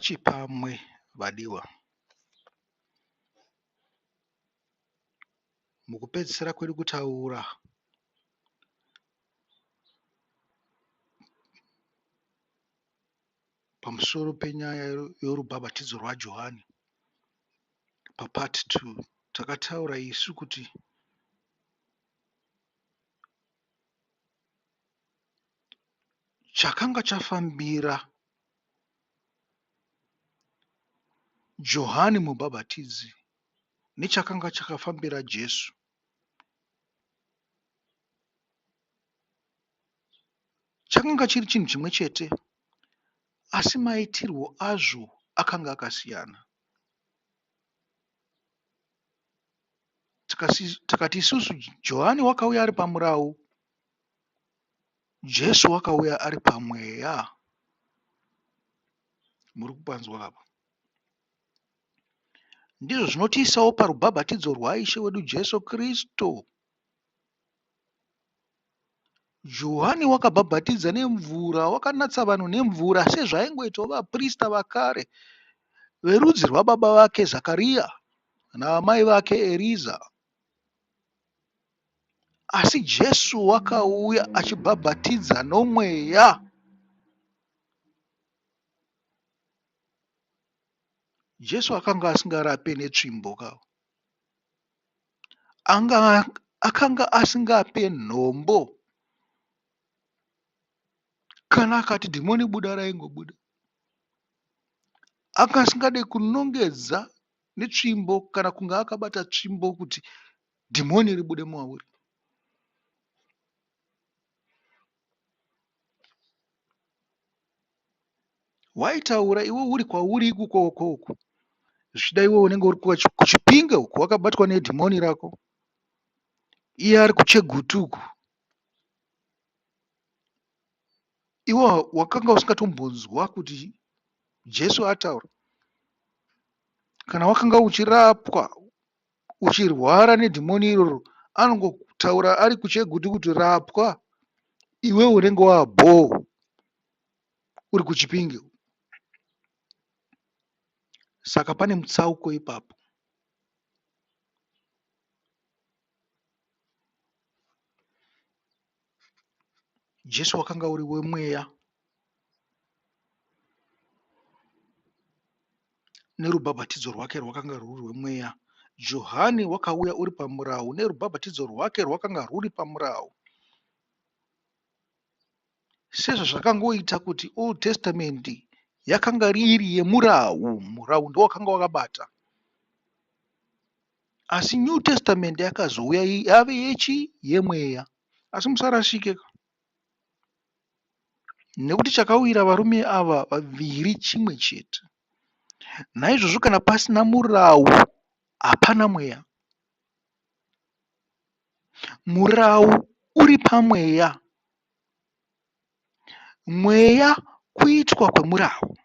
Pachipamwe vadiwa. Mukupedzisira kwedu kutaura pamusoro penyaya yorubhabhatidzo rwaJohani papart 2 takataura isu kuti chakanga chafambira Johani mubhabhatidzi nechakanga chakafambira Jesu chakanga chiri chinhu chimwe chete asi maitirwo azvo akanga akasiyana. Takati isusu Johani wakauya ari pamurau, Jesu wakauya ari pamweya. Muri kupanzwa apa? Ndizvo zvinotiisawo parubhabhatidzo rwaIshe wedu Jesu Kristu. Johani wakabhabhatidza nemvura, wakanatsa vanhu nemvura sezvaingoitawo vaprista vakare verudzi rwababa vake Zakariya naamai vake Eriza. Asi Jesu wakauya achibhabhatidza nomweya. Jesu akanga asingarape netsvimbo ka. Anga, akanga asingape nhombo. Kana akati dhimoni buda raingobuda. Anga asingade kunongedza netsvimbo kana kunge akabata tsvimbo kuti dhimoni ribude mauri. Waitaura iwe uri kwauri ikukoko uku zvichida iwe unenge uri kuchipinge uku wakabatwa nedhimoni rako iye ari kuchegutu uku iwe wakanga usingatombonzwa kuti jesu ataura kana wakanga uchirapwa uchirwara nedhimoni iroro anongotaura ari kuchegutu kuti rapwa iwe unenge wabhoo uri kuchipinge saka pane mutsauko ipapo jesu wakanga uri wemweya nerubhabhatidzo rwake rwakanga rwuri rwemweya johani wakauya uri pamurau nerubhabhatidzo rwake rwakanga rwuri pamurau Sezvazvakangoita kuti Old Testament yakanga iri yemurau, murau ndowakanga wakabata. Asi New Testament yakazouya yave yechi yemweya. Asi musarashike ka. Nekuti chakawira varume ava vaviri chimwe chete. Naizvozvo kana pasina murau hapana mweya. Murau uri pamweya. Mweya kuitwa kwemurau.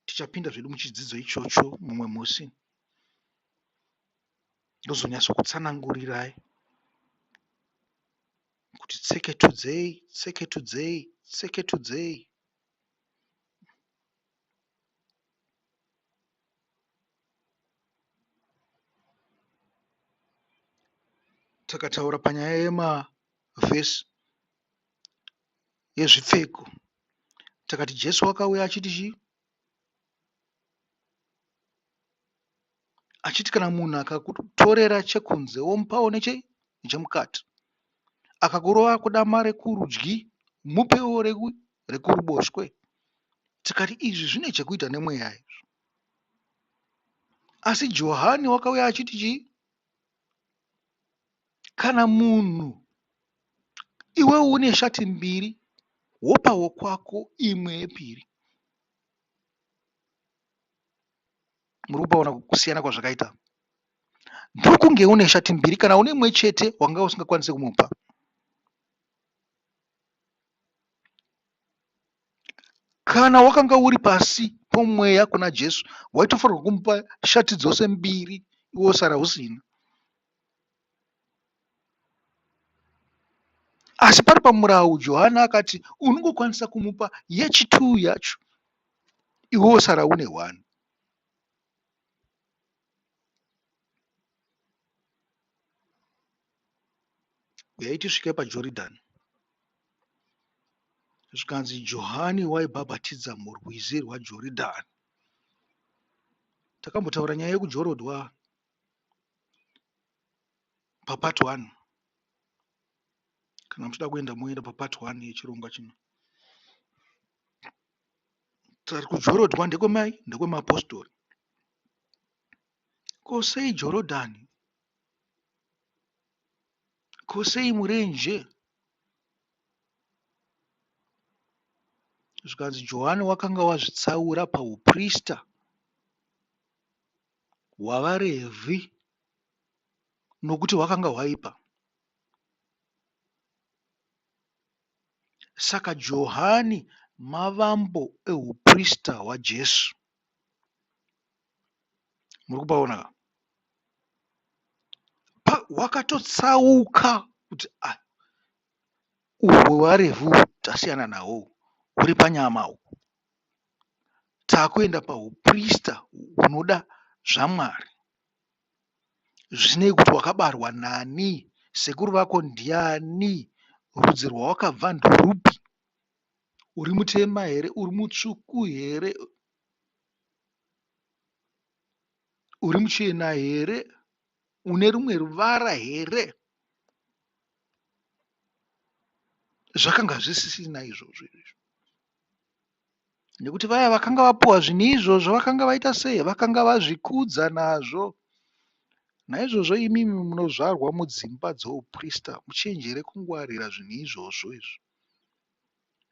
Tichapinda zvedu muchidzidzo ichocho mumwe musi ndozonyatsokutsanangurirai kuti tseketudzei tseketudzei tseketudzei. Takataura panyaya yemavhesi yezvipfeko takati Jesu wakauya achiti chii? Achiti kana munhu akakutorera chekunze womupawo nechemukati. Akakurova kudama rekurudyi mupewo rekuruboshwe. Tikati izvi zvine chekuita nemweya izvi. Asi Johani wakauya achiti chii? Kana munhu iwe une shati mbiri wopawo kwako imwe yepiri. Muri kupaona kusiyana kwazvakaita? Ndokunge une shati mbiri kana une imwe chete wanga usingakwanise kumupa. Kana wakanga uri pasi pomweya kuna Jesu, waitofanirwa kumupa shati dzose mbiri iwe wosara usina. Asi pari pamurawu Johani akati unongokwanisa kumupa yechi2 yacho iwe wosara une 1. Uyai tisvike paJoridhani. Zvikanzi Johani waibhabhatidza murwizi rwaJoridhani. Takambotaura nyaya yekujorodwa papart 1. Kana muchida kuenda moenda papart 1 yechirongwa chino. Tari kujorodwa ndekwemai ndekwemapostori. Ko sei Jorodhani? Ko sei murenje? Zvikanzi Johani wakanga wazvitsaura pauprista hwavaRevhi nokuti hwakanga hwaipa. Saka Johani mavambo ehuprista hwaJesu. Muri kupaona ka? Wakatotsauka kuti ah, uhwu hwaRevhi uhwu tasiyana nahwo uhwu, huri panyama uhwu. Takuenda pahuprista hunoda zvaMwari. Zvisinei kuti wakabarwa nani, sekuru vako ndiani, rudzi rwawakabva ndorupi, uri mutema here, uri mutsvuku here, uri muchena here, une rumwe ruvara here. Zvakanga zvisisina izvozvo izvo. Nekuti vaya vakanga vapuwa zvinhu izvozvo vakanga vaita sei? Vakanga vazvikudza nazvo. Naizvozvo imimi munozvarwa mudzimba dzouprista, muchenjere kungwarira zvinhu izvozvo izvo.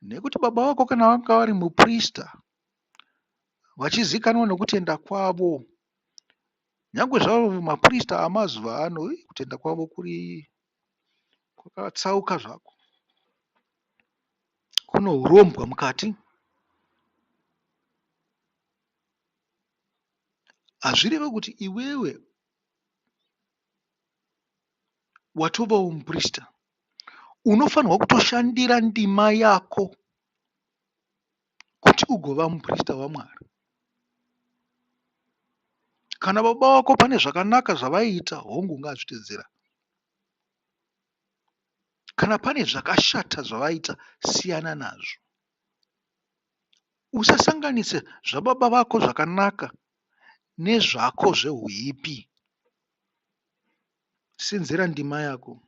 Nekuti baba vako kana vanga vari muprista, vachizikanwa nokutenda kwavo, nyangwe zvavo maprista amazuva ano, kutenda kwavo kuri kwakatsauka zvako. Kune hurombwa mukati. Hazvireve kuti iwewe watovawo muprista. Unofanirwa kutoshandira ndima yako kuti ugova muprista waMwari. Kana baba vako pane zvakanaka zvavaiita, hongu ungazvitedzera. Kana pane zvakashata zvavaita siyana nazvo. Usasanganise zvababa vako zvakanaka nezvako zvehuipi. Senzera ndima yako.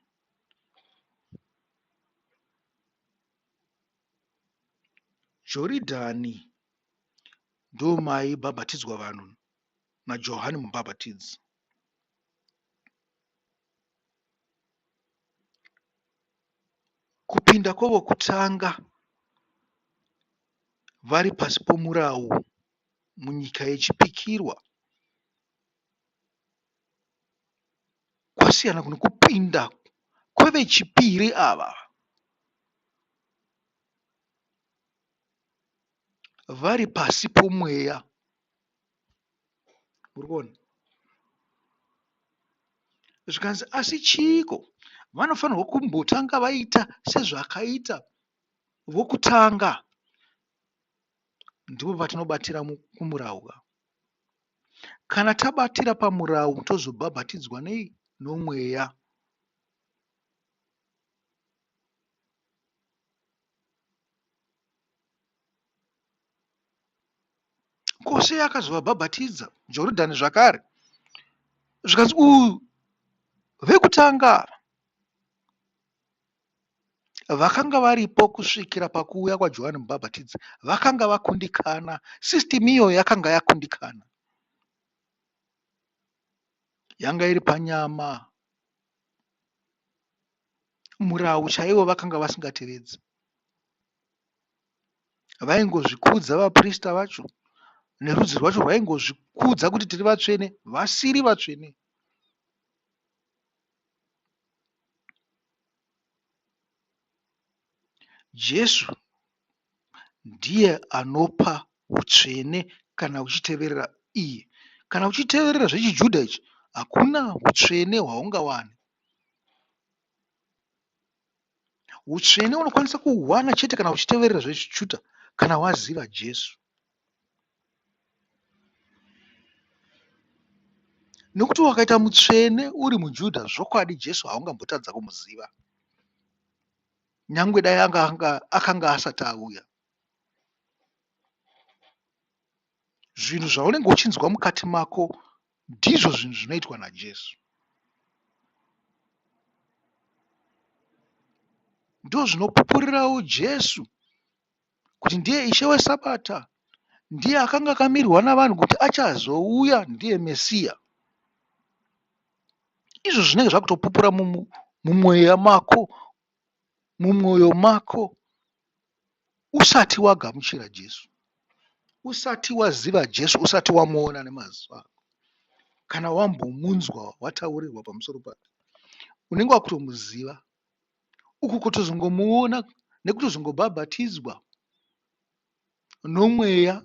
Joridhani ndomaibhabhatidzwa vanhu naJohani Mubhabhatidzi. Kupinda kwevokutanga vari pasi pomurau munyika yechipikirwa kwasiyana nekupinda kwevechipiri ava vari pasi pomweya. Muri kuona? Zvikanzi asi chiiko? Vanofanirwa kumbotanga vaita sezvakaita vokutanga. Ndipo patinobatira kumurau ka. Kana tabatira pamurau tozobhabhatidzwa nei? Nomweya. Ko sei akazovabhabhatidza Jorodhani zvakare? Zvikanzi uyu vekutanga ava vakanga varipo kusvikira pakuuya kwaJohani Mubhabhatidzi vakanga vakundikana. System iyoyo yakanga yakundikana. Yanga iri panyama. Murau chaiwo vakanga vasingatevedzi. Vaingozvikudza vaprista vacho nerudzi rwacho rwaingozvikudza kuti tiri vatsvene vasiri vatsvene. Jesu ndiye anopa hutsvene kana uchiteverera iye. Kana uchiteverera zvechiJudha ichi hakuna hutsvene hwaungawane. Utsvene unokwanisa kuhuwana chete kana uchiteverera zvechiJudha kana waziva Jesu. Nokuti wakaita mutsvene uri muJudha, zvokwadi Jesu haungambotadza kumuziva. Nyangwe dai anga anga akanga asati auya. Zvinhu zvaunenge uchinzwa mukati mako ndizvo zvinhu zvinoitwa naJesu. Ndozvinopupurirawo Jesu kuti ndiye Ishe weSabata, ndiye akanga akamirwa navanhu kuti achazouya, ndiye Mesiya. Izvo zvinenge zvakutopupura mumweya mako, mumwoyo mako usati wagamuchira Jesu, usati waziva Jesu, usati wamuona nemaziso ako, kana wambomunzwa wataurirwa pamusoro pake, unenge wakutomuziva. Uku kutozongomuona nekutozongobhabhatidzwa nomweya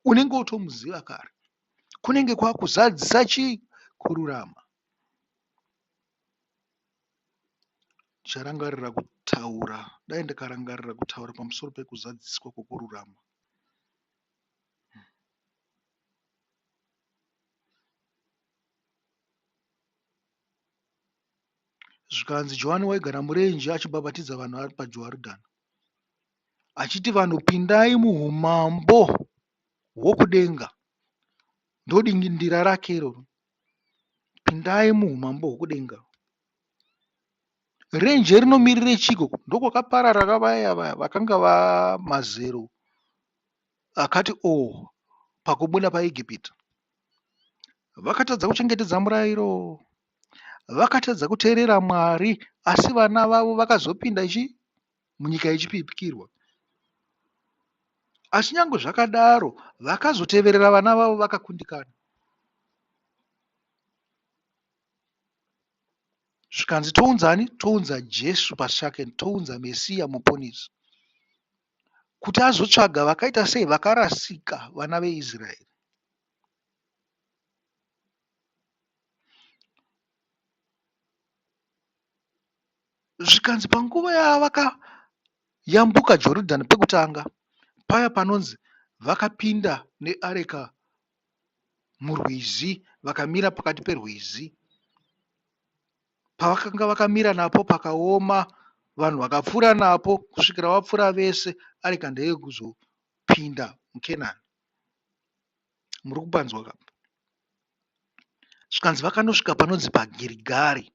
unenge wotomuziva kare kunenge kwakuzadzisa chii? Kururama. Ndicharangarira kutaura, dai ndikarangarira kutaura pamusoro pekuzadziswa kwokururama. Zvikanzi Johani waigara murenje achibhabhatidza vanhu ari paJorodhani achiti vanhu pindai muumambo hwokudenga. Ndodingindira rake iroro. Pindai muumambo hwokudenga. Renje rinomirire chiiko? Ndokwakaparara vaya vaya vakanga vamazero akati o pakubuda paEgipita. Vakatadza kuchengetedza murayiro, vakatadza kuteerera Mwari, asi vana vavo vakazopinda chi munyika yechipikirwa. Asi nyange zvakadaro, vakazoteverera vana vavo vakakundikana. Zvikanzi tounza ani? Tounza Jesu pachake, tounza Mesiya Muponesi kuti azotsvaga vakaita sei vakarasika vana veIsraeri. Zvikanzi panguva yavakayambuka Jorodhani pekutanga, paya panonzi vakapinda neareka murwizi vakamira pakati perwizi. Pavakanga vakamira napo pakaoma, vanhu vakapfuura napo kusvikira vapfuura vese, areka ndeyekuzopinda muKenani. Muri kupanzwa ka? Zvikanzi vakanosvika panonzi paGirigari.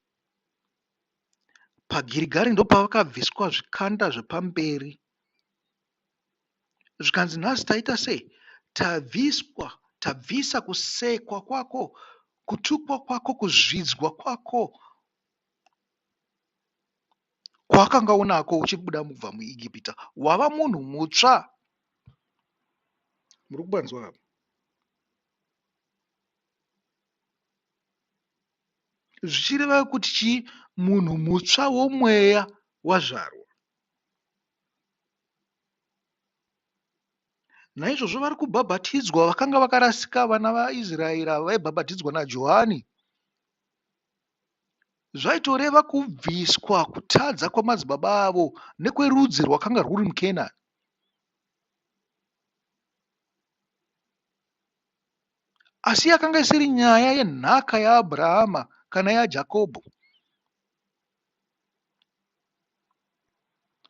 PaGirigari ndopavakabviswa zvikanda zvepamberi. Zvikanzi nhasi taita sei? Tabviswa, tabvisa kusekwa kwako, kutukwa kwako, kuzvidzwa kwako kwawakanga unako uchibuda mubva muEgipita. Wava munhu mutsva. Muri kupanzwa apa? Zvichireva kuti chii? Munhu mutsva womweya wazvarwa. Naizvozvo vari kubhabhatidzwa vakanga vakarasika vana vaIsraeri ava vaibhabhatidzwa naJohani. Zvaitoreva kubviswa kutadza kwamadzibaba avo nekwerudzi rwakanga rwuri muKenani. Asi yakanga isiri nyaya yenhaka yaAbrahama kana yaJakobho.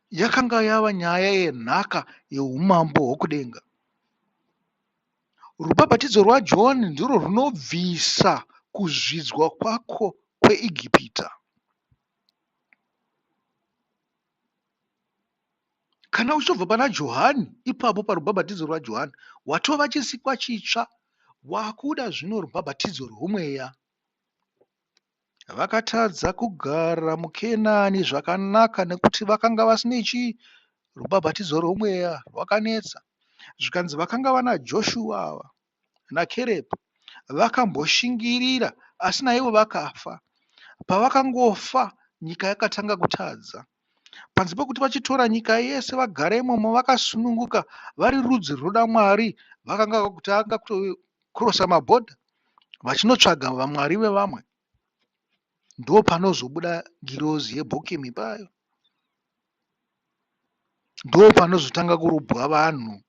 Yakanga yava nyaya yenhaka yeumambo hwokudenga. Rubhabhatidzo rwaJohani ndirwo runobvisa kuzvidzwa kwako kweEgipita. Kana uchitobva pana Johani ipapo parubhabhatidzo rwaJohani watova chisikwa chitsva wakuda zvino rubhabhatidzo rwomweya. Vakatadza kugara muKenani zvakanaka nekuti vakanga vasine chii? Rubhabhatidzo rwomweya rwakanetsa. Zvikanzi vakanga vana Joshua ava naKerebhu vakamboshingirira asi naivo vakafa. Pavakangofa nyika yakatanga kutadza. Panze pekuti vachitora nyika yese vagare imomo vakasununguka vari rudzi rwunoda Mwari, vakanga vakutanga kutokurosa mabhodha vachinotsvaga vamwari vevamwe. Ndopanozobuda ngirozi yeBhokimi payo. Ndopanozotanga kurobwa vanhu.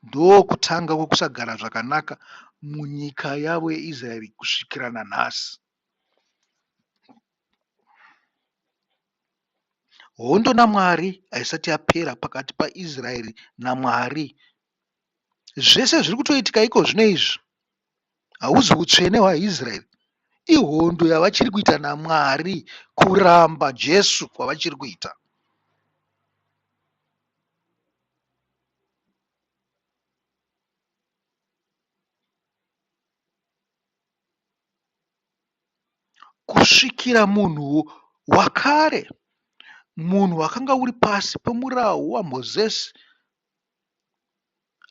Ndokutanga kwekusagara zvakanaka munyika yavo yeIsraeri kusvikira nanhasi. Hondo naMwari haisati yapera pakati paIsraeri naMwari. Zvese zviri kutoitika iko zvino izvi hauzi utsvene hwaIsraeri, ihondo yavachiri kuita naMwari kuramba Jesu kwavachiri kuita. Kusvikira munhu wakare, munhu wakanga uri pasi pemurawu waMozisi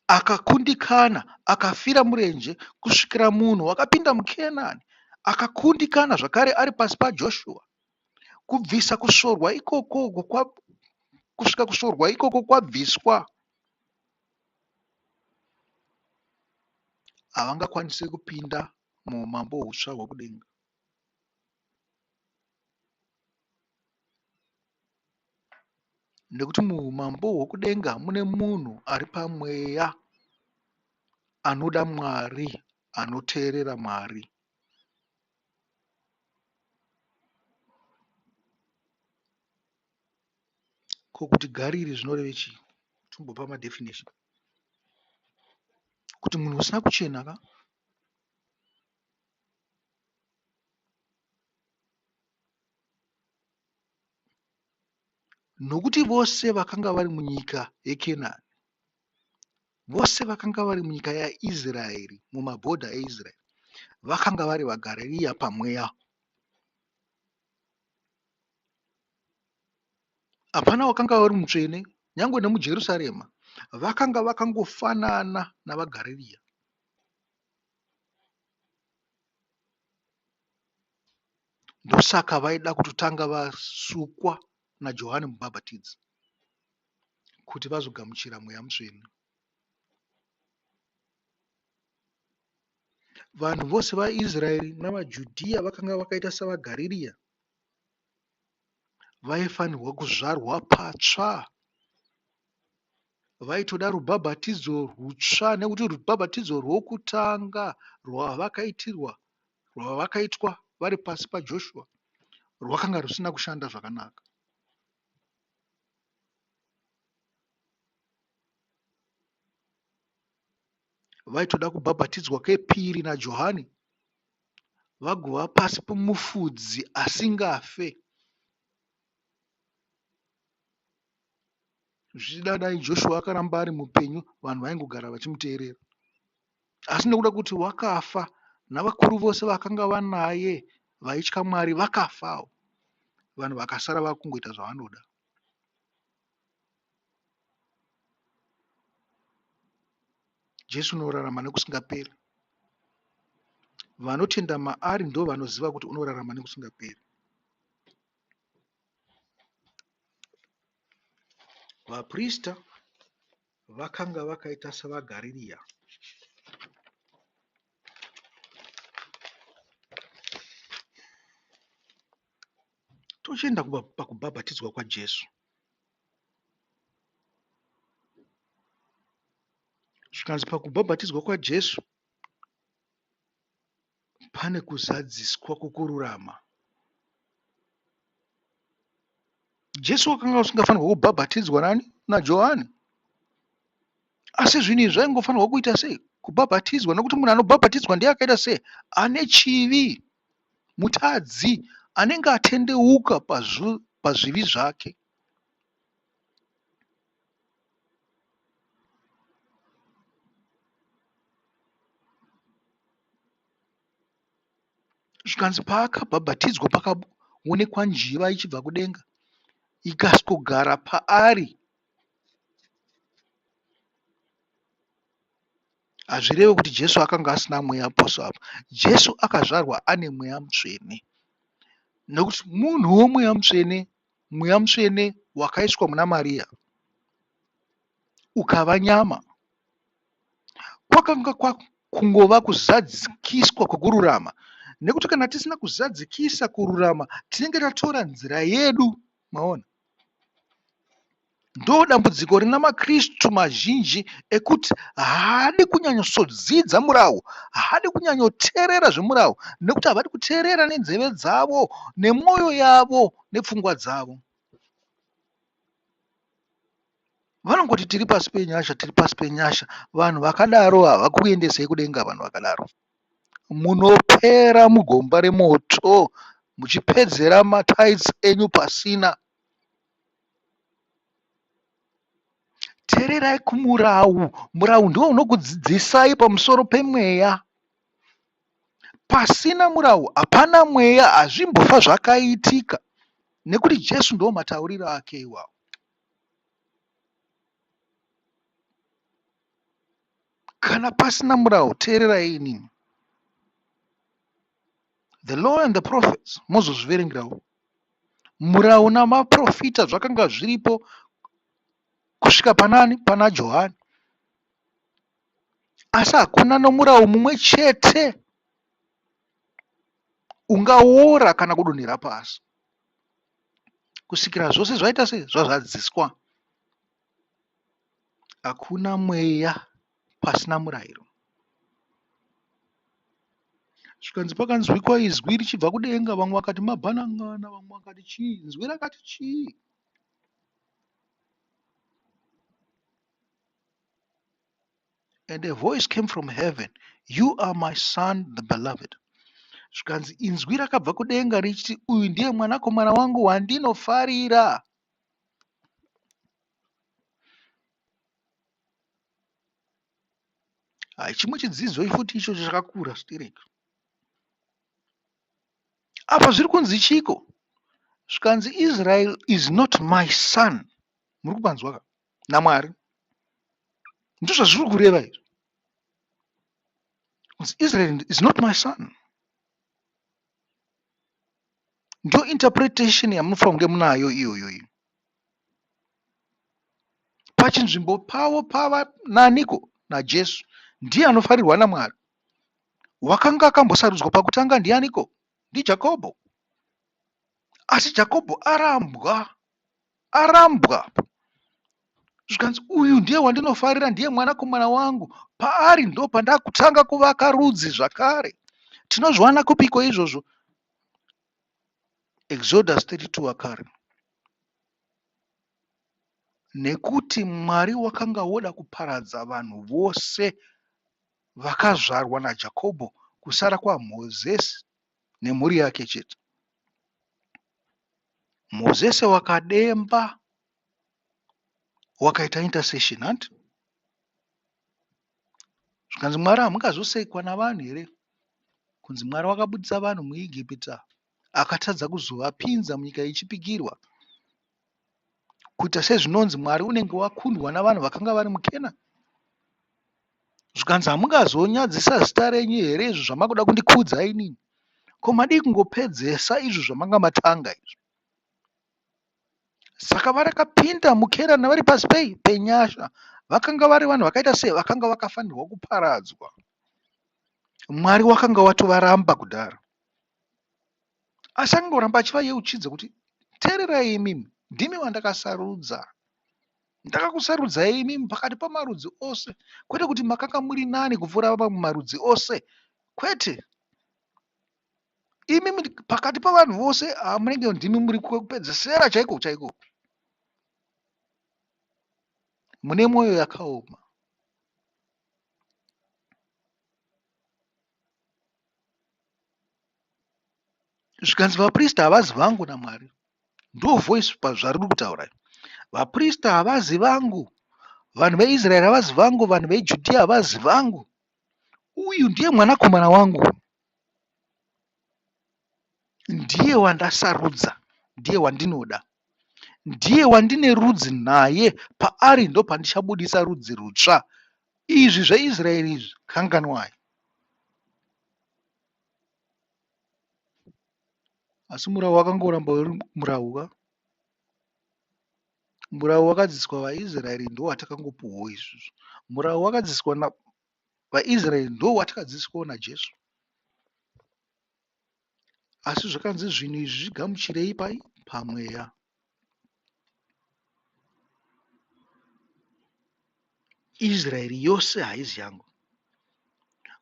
akakundikana akafira murenje kusvikira munhu wakapinda muKenani akakundikana zvakare ari pasi paJoshua. Kubvisa kusvorwa ikoko kusvika kusvorwa ikoko kwabviswa havangakwanise kupinda muumambo hutsva hwekudenga. Nekuti muumambo hwokudenga mune munhu ari pamweya anoda Mwari, anoteerera Mwari. Ko kuti Gariri zvinoreve chii? Tombopa madefinition. Kuti munhu usina kuchena ka? Nokuti vose vakanga vari munyika yeKenani, vose vakanga vari munyika yaIsraeri, mumabhodha eIsraeri, vakanga vari vaGarirea pamweya. Hapana wakanga uri mutsvene, nyangwe nemuJerusarema, vakanga vakangofanana navaGarirea. Ndosaka vaida kutotanga vasukwa naJohani Mubhabhatidzi kuti vazogamuchira Mweya Mutsvene. Vanhu vose vaIsraeri navaJudhiya vakanga vakaita savaGarirea vaifanirwa kuzvarwa patsva. Vaitoda rubhabhatidzo rwutsva nekuti rubhabhatidzo rwokutanga rwavakaitirwa rwavakaitwa vari pasi paJoshua rwakanga rusina kushanda zvakanaka. Vaitoda kubhabhatidzwa kepiri naJohani vagova pasi pomufudzi asingafe. Zvichida dai Joshua akaramba ari mupenyu vanhu vaingogara vachimuteerera. Asi nekuda kuti wakafa navakuru vose vakanga vanaye vaitya Mwari vakafawo. Vanhu vakasara vakungoita zvavanoda. Jesu unorarama nekusingaperi. Vanotenda maari ndovanoziva kuti unorarama nekusingaperi. Vaprista vakanga vakaita savaGarirea. Tochienda pakubhabhatidzwa kwaJesu. Zvikanzi pakubhabhatidzwa kwaJesu pane kuzadziswa kwokururama. Jesu wakanga usingafanirwa kubhabhatidzwa nani? NaJohani. Asi zvinhu izvi zvaingofanirwa kuita sei? Kubhabhatidzwa nokuti munhu anobhabhatidzwa ndiye akaita sei? Ane chivi, mutadzi anenge atendeuka pazvivi zvake. Zvikanzi paakabhabhatidzwa pakaonekwa njiva ichibva kudenga ikasvikogara paari. Hazvirevi kuti Jesu akanga asina mweya pose apa. Jesu akazvarwa ane mweya mutsvene nekuti munhu womweya mutsvene, mweya mutsvene wakaiswa muna Mariya ukava nyama. Kwakanga kungova kuzadzikiswa kwekururama nekuti kana tisina kuzadzikisa kururama tinenge tatora nzira yedu. Maona? Ndo dambudziko rina maKristu mazhinji ekuti haadi kunyanyotsodzidza murawu, haadi kunyanyoteerera zvemurawu nekuti havadi kuteerera nenzeve dzavo nemwoyo yavo nepfungwa dzavo. Vanongoti tiri pasi penyasha, tiri pasi penyasha. Vanhu vakadaro havakuendesei kudenga vanhu vakadaro. Munopera mugomba remoto muchipedzera matithes enyu pasina. Teererai kumurau. Murau ndiwo unokudzidzisai pamusoro pemweya. Pasina murau hapana mweya, hazvimbofa zvakaitika nekuti Jesu ndiwo matauriro ake iwawo. Kana pasina murau, teererai inini. The law and the prophets mozozviverengerawo. Murau namaprofita zvakanga zviripo kusvika panani? Pana Johani. Asi hakuna nomurau mumwe chete ungaora kana kudonhera pasi kusvikira zvose zvaita sei zvazadziswa. Hakuna mweya pasina murayiro. Zvikanzi pakanzwikwa izwi richibva kudenga, vamwe vakati mabhanan'ana, vamwe vakati chii, inzwi rakati chii? And a voice came from heaven, you are my son the beloved. Zvikanzi inzwi rakabva kudenga richiti uyu ndiye mwanakomana wangu wandinofarira. Hai, chimwe chidzidzo futi ichocho chakakura stereki. Apa zviri kunzi chiiko? Zvikanzi Israel is not my son. Muri kupanzwa ka? NaMwari. Ndizvo zvazviri kureva izvi. Kunzi Israel is not my son. Ndiyo interpretation yamunofanira kunge munayo iyoyo iyo. Pachinzvimbo pavo pava naniko? NaJesu. Ndiye anofarirwa naMwari. Wakanga akambosarudzwa pakutanga ndianiko? NdiJakobho. Asi Jakobho arambwa. Arambwa. Zvikanzi uyu ndiye wandinofarira, ndiye mwanakomana wangu. Paari ndopandakutanga kuvaka rudzi zvakare. Tinozviwana kupiko izvozvo? Exodus 32 akare. Nekuti Mwari wakanga woda kuparadza vanhu vose vakazvarwa naJakobho kusara kwaMozisi nemhuri yake chete. Mozisi wakademba wakaita intercession hanti? Zvikanzi Mwari hamungazosekwa navanhu here? Kunzi Mwari wakabudisa vanhu muEgipita akatadza kuzovapinza munyika yechipikirwa. Kuita sezvinonzi Mwari unenge wakundwa navanhu vakanga vari muKenani. Zvikanzi hamungazonyadzisa zita renyu here izvo zvamakuda kundikudza inini? Ko madii kungopedzesa izvo zvamanga matanga izvo? Saka varakapinda muKenani vari pasi pei? Penyasha. Vakanga vari vanhu vakaita sei? Vakanga vakafanirwa kuparadzwa. Mwari wakanga watovaramba kudhara. Asi akangoramba achivayeuchidza kuti teererai imimi, ndimi vandakasarudza. Ndakakusarudzai imimi pakati pamarudzi ose, kwete kuti makanga muri nani kupfuura vamwe marudzi ose, kwete. Imimi pakati pavanhu vose munenge ndimi muri kwekupedzesera chaiko chaiko. Mune mwoyo yakaoma. Zvikanzi vaprista havazi vangu naMwari. Ndo voice pazvariri kutaura. Vaprista havazi vangu. Vanhu veIsraeri havazi vangu, vanhu veJudhiya havazi vangu. Uyu ndiye mwanakomana wangu. Ndiye wandasarudza, ndiye wandinoda. Ndiye wandine rudzi naye, paari ndopandichabudisa rudzi rutsva. Izvi zveIsraeri izvi kanganwai. Asi murau wakangoramba uri murau ka. Murau wakadzidziswa vaIsraeri ndowatakangopuhwawo isusu. Murau wakadzidziswa vaIsraeri ndowatakadzidziswawo naJesu. Asi zvakanzi zvinhu izvi zvigamuchirei pai? Pamweya. Israeri yose haizi yangu.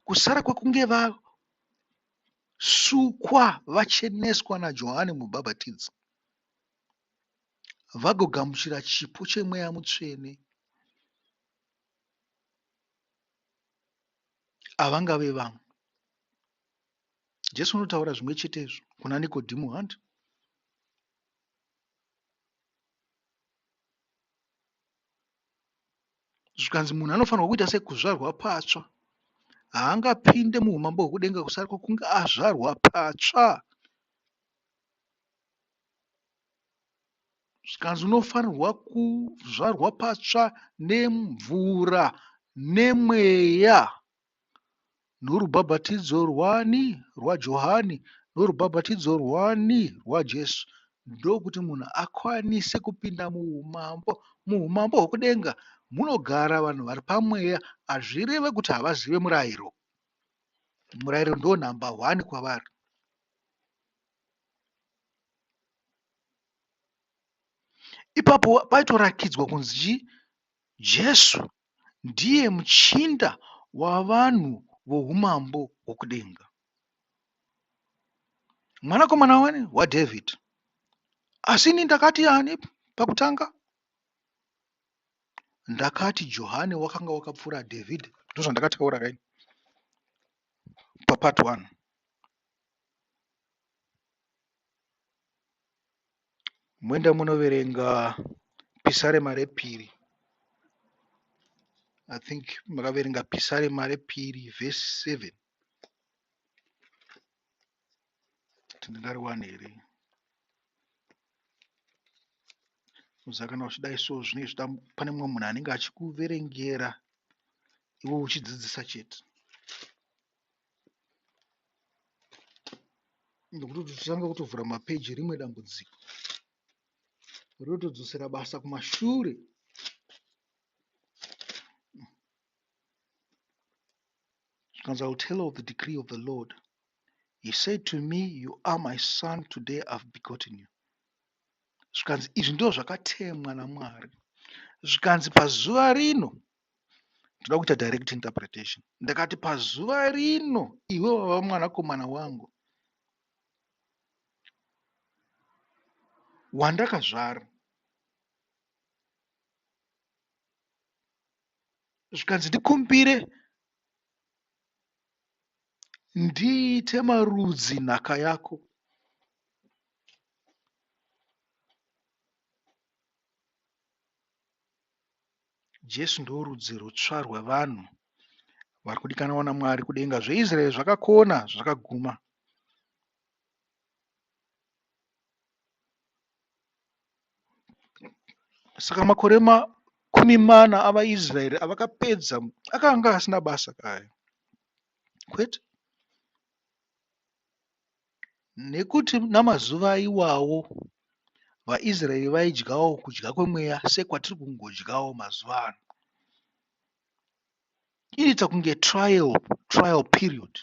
Kusara kwekunge vasukwa vacheneswa naJohani Mubhabhatidzi vagogamuchira chipo cheMweya Mutsvene, havangave vangu. Jesu unotaura zvimwe chetezvo kuna Nikodhimu handi? Zvikanzi munhu anofanirwa kuita sekuzvarwa patsva. Haangapinde muumambo hwekudenga kusara kwekunge azvarwa patsva. Zvikanzi unofanirwa kuzvarwa patsva nemvura nemweya. Norubhabhatidzo rwani? RwaJohani. Norubhabhatidzo rwani? RwaJesu. Ndokuti munhu akwanise kupinda muumambo. Muumambo hwokudenga munogara vanhu vari pamweya. Hazvireve kuti havazive murayiro. Murayiro ndo nhamba hwani kwavari. Ipapo paitoratidzwa kunzi chii? Jesu ndiye muchinda wavanhu voumambo hwokudenga. Mwanakomana wani? WaDhavhidhi. Asi ini ndakati ani pakutanga? Ndakati Johani wakanga wakapfuura Dhavhidhi. Ndozvandakataura kaini papart 1. Moenda munoverenga Pisarema repiri. I think makaverenga Pisarema repiri vhesi 7. Kuti ndingariwane here? Unoziva kana uchidai so zvinenge zvichida pane mumwe munhu anenge achikuverengera iwe uchidzidzisa chete. Nekuti kuti titange kutovhura mapeji rimwe dambudziko rinotodzosera basa kumashure. Zvikanzi, I will tell of the decree of the Lord. He said to me, you are my son, today I've begotten you. Zvikanzi, izvi ndizvo zvakatemwa naMwari. Zvikanzi, pazuva rino ndoda kuita direct interpretation. Ndakati pazuva rino iwe wava mwanakomana wangu wandakazvara. Zvikanzi ndikumbire ndiite marudzi nhaka yako. Jesu ndorudzi rutsva rwevanhu vari kudikanwa naMwari kudenga. ZveIsraeri zvakakona zvakaguma. Saka makore 40 avaIsraeri avakapedza akanga asina basa kaya. Kwete. Nekuti namazuva iwawo vaIsraeri vaidyawo kudya kwemweya sekwatiri kungodyawo mazuva ano. Inoita kunge trial, trial period,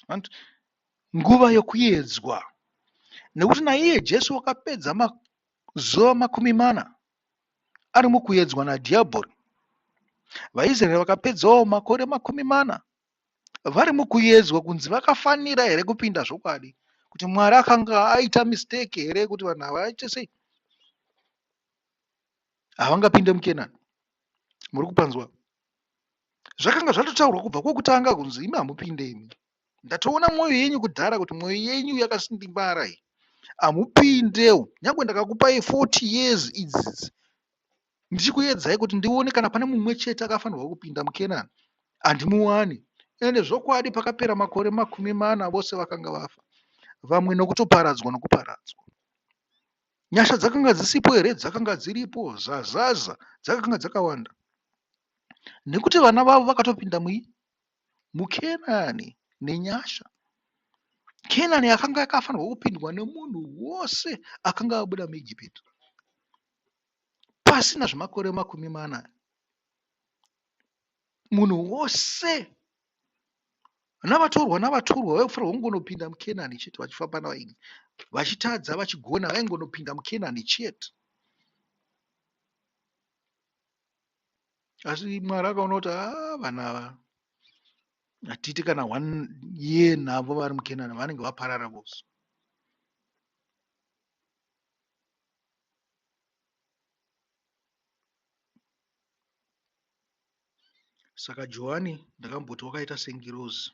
nguva yokuedzwa. Nekuti naiye Jesu wakapedza mazuva 40 ari mukuedzwa nadhiabhori. VaIsraeri vakapedzawo makore 40 vari mukuedzwa kunzi vakafanira here kupinda zvokwadi kuti Mwari akanga aita mistake here kuti vanhu ava vaite sei havangapinde muKenani. Muri kupanzwa? Zvakanga zvatotaurwa kubva kwokutanga kunzi imi hamupinde imi. Ndatoona mwoyo yenyu kudhara kuti mwoyo yenyu yakasindimara iyi. Hamupindewo. Nyangwe ndakakupai 40 years idzi ndichikuedzai kuti ndione kana pane mumwe chete akafanirwa kupinda muKenani. Handimuwani. Ende zvokwadi pakapera makore 40 vose vakanga vafa. Vamwe nokutoparadzwa nokuparadzwa. Nyasha dzakanga dzisipo here? Dzakanga dziripo zazaza, dzakanga dzakawanda. Nekuti vana vavo vakatopinda mui muKenani nenyasha. Kenani yakanga yakafanirwa kupindwa nemunhu wose akanga abuda muIjipiti pasina zvemakore 40. Munhu wose navatorwa navatorwa vaifanirwa kungonopinda muKenani chete vachifamba navaingi vachitadza vachigona vaingonopinda muKenani chete. Asi Mwari akaona kuti haa vana ava hatiiti kana one year navo vari muKenani vanenge vaparara vose. Saka Johani ndakamboti wakaita sengirozi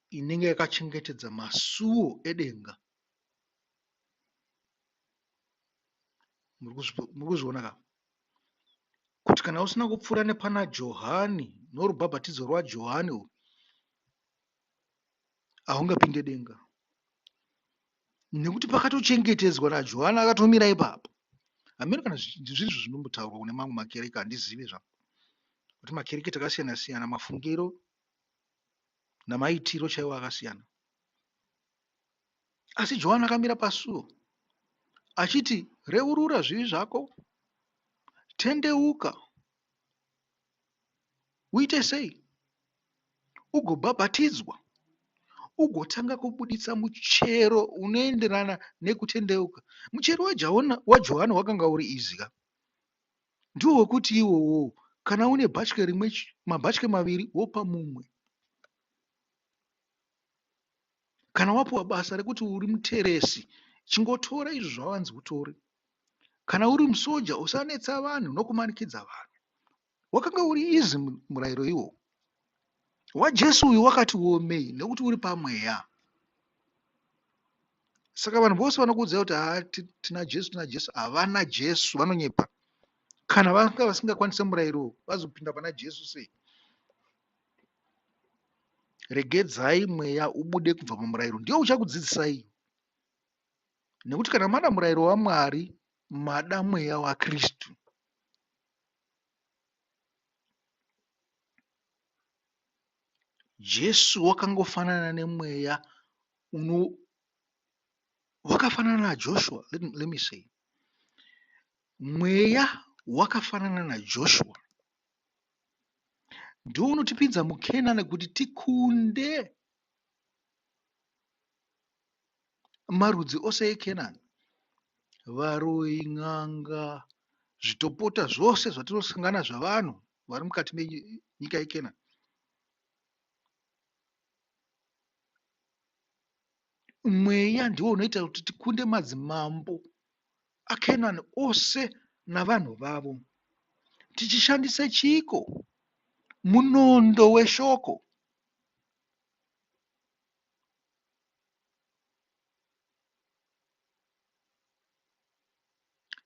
inenge yakachengetedza masuo edenga. Muri kuzviona ka? Kuti kana usina kupfuura nepana Johani norubhabhatidzo rwaJohani urwu haungapinde denga. Nekuti pakatochengetedzwa naJohani akatomira ipapo. Hameno kana zvirizvo zvinombotaurwa kune mamwe makereke handizive zvangu. Kuti makereke takasiyana siyana mafungiro namaitiro chaiwo akasiyana. Asi Johani akamira pasuo achiti, Reurura zvivi zvako, tendeuka, uite sei? Ugobhabhatidzwa, ugotanga kubuditsa muchero unoenderana nekutendeuka. Muchero waJohani wakanga uri izi ka, ndiwo wekuti iwowo kana une bhatye rimwe, mabhatye maviri wopa mumwe. Kana wapiwa basa rekuti uri muteresi, chingotora izvo zvawanzi utore. Kana uri musoja, usanetsa vanhu nokumanikidza vanhu. Wakanga uri izi murayiro iwowo. WaJesu uyu wakati womei nekuti uri pamweya. Saka vanhu vose vanokuudzai kuti haa tina Jesu, tina Jesu, havana Jesu, vanonyepa. Kana vanga vasingakwanise murayiro vazopinda pana Jesu sei? Regedzai mweya ubude kubva pamurayiro, ndiwo uchakudzidzisai. Nekuti kana mada murayiro waMwari, mada mweya waKristu. Jesu wakangofanana nemweya uno wakafanana naJoshua, let me say. Mweya wakafanana naJoshua. Ndiwo unotipinza muKenani kuti tikunde marudzi ose eKenani. Varoyi, n'anga, zvitopota zvose zvatinosangana zvavanhu vari mukati menyika yeKenani. Mweya ndiwo unoita kuti tikunde madzimambo aKenani ose navanhu vavo. Tichishandisa chiiko? Munondo weshoko.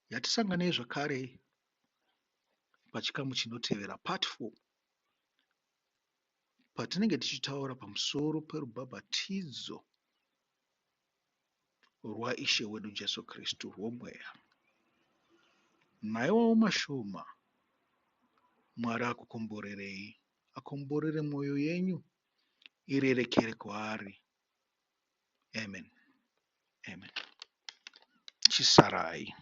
Yatisanganei zvakare pachikamu chinotevera part 4 patinenge tichitaura pamusoro perubhabhatidzo rwaIshe wedu Jesu Kristu rwomweya. Naiwawo mashoma, Mwari akukomborerei, akomborere mwoyo yenyu irerekere kwaari. Amen. Amen. Chisarai.